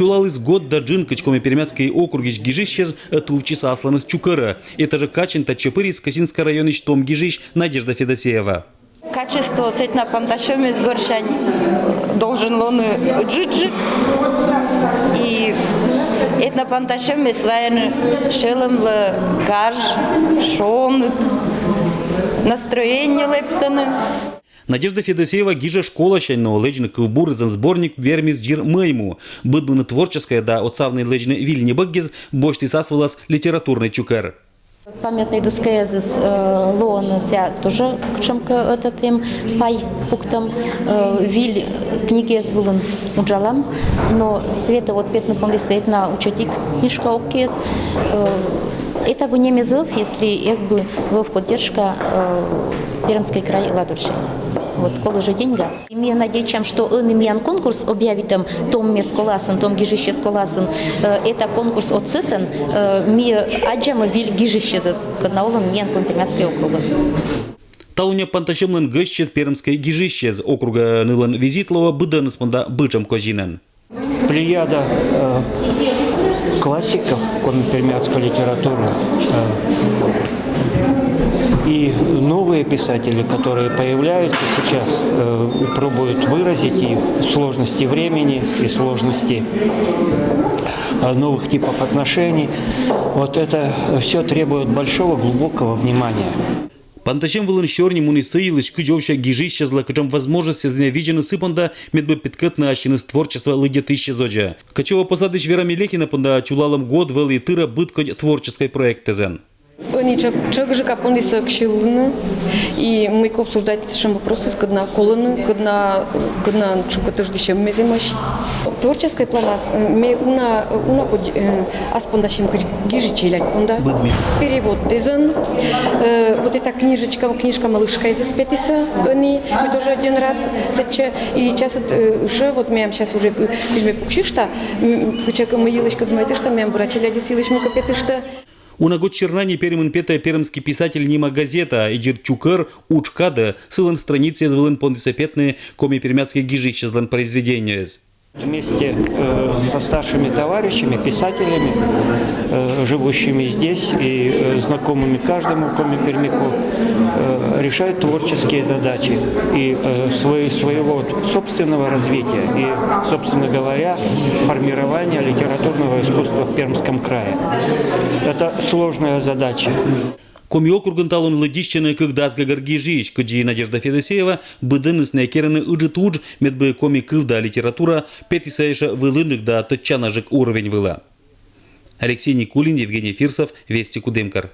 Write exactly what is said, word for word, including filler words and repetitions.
Чулаліс год да джын, кыдз Коми-Пермяцкӧй округысь гижысьӧс ӧтувтчис асланыс чукӧрӧ. Этажӧ качын татчӧ пырис Косинскӧй районысь том гижысь Надежда Федосеева. Качество сэтна пантасьӧмыс бӧрсянь должен лоны джыджык. И этна пантасьӧмыс вайӧны сьӧлӧмлы гаж, шоныд, настроение лэптӧны. Надежда Федосеева гижӧ школасянь, но лэдзны кывбурзӧн сборник вермис дзир мӧйму. Быдмыны творческӧй да отсавны лэдзны виль небӧггиз босьтіс ас вылас литературнӧй чукӧр. Памятнӧй доскаясыс, э, лоӧны сійӧ тоже кутшӧмкӧ этот эм пай пуктӧм, э, виль книгаяс вылын уджалам, но Света вот петны пондіс этна учӧтик книжка оккеыс. Э, это бы не мезов, если эз бы вӧв поддержка, э, Пермскӧй край ладорччӧн. Вот, колӧ жӧ деньга. И ми надейтчам, что ӧні миян конкурс объявитӧм том мес коласын, том гижысьӧс коласын. Э, это конкурс отсӧтӧн, э, ми аддзам виль гижысьӧсӧс, кӧні на олӧны миян Коми-Пермяцкӧй округын. Талунъя пантасьӧмлӧн гӧсьтчис пермскӧй гижысьӧс. Округӧ нылӧн визит лоӧ быдӧныс понда быдсяма козинӧн. Плеяда, э, классиков коми-пермяцкой литературы, э, и новые писатели, которые появляются сейчас, э, пробуют выразить и сложности времени, и сложности, э, новых типов отношений. Вот это все требует большого, глубокого внимания. Пантасьӧм вылын сёрни муніс сы йылысь, кыдз овсянь гижысьӧслы кутшӧм возможностьяс на видзӧны сы понда, медбӧ петкӧдны ассьыныс творчество лыддьӧдысьӧс водзӧ. Кочево Посадысь Вера Мелехина понда чулалӧм год вӧлі тырӧ быдкодь творческӧй проектсӧн. Ӧні тшӧ-, тшӧкыдджыка пондісӧ кыссьыны, и мыйкӧ обсуждайтчам вопросыс, кӧні на колӧны, кӧні на, кӧні на тшӧкыдджыка тӧждысьӧмыс эмӧсь. Творческӧй планас, м, ме уна, уна кодь, э, ас понда сэтшӧм кыдз гижи челядь понда. Переводдызӧн. Э, вот эта книжечка, книжка-малышкаясыс петісӧ ӧні, ме тоже ӧдйӧн рад сэтчӧ. И час, э, уже, вот меям час уже, э, кыдз ме пуксьышта, м, кыдзкӧ мый йылысь кӧ думайтышта, меям бура челядьыс йылысь мыйкӧ петышта. Уна год сернаньӧ Пермын петӧ «Пермский писатель» нима газета, и дзир чукӧр удж кадӧ сылӧн страницаяс вылын пондісӧ петны коми-пермяцкӧй гижысьяслӧн произведениеяс. Вместе, э, со старшими товарищами, писателями, э, живущими здесь и, э, знакомыми каждому коми-пермяку, э, решают творческие задачи и, э, свои, своего вот собственного развития и, собственно говоря, формирования литературного искусства в Пермском крае. Это сложная задача. Коми округын талун лыддьысьӧны кык дас гӧгӧр гижысь. Кыдзи Надежда Федосеева, быдӧныс найӧ керӧны ыджыд удж, медбӧ коми кыв да литература петісӧ ещӧ вылынджык да тӧдчанаджык уровень вылӧ. Алексей Никулин, Евгений Фирсов, «Вести», Кудымкар.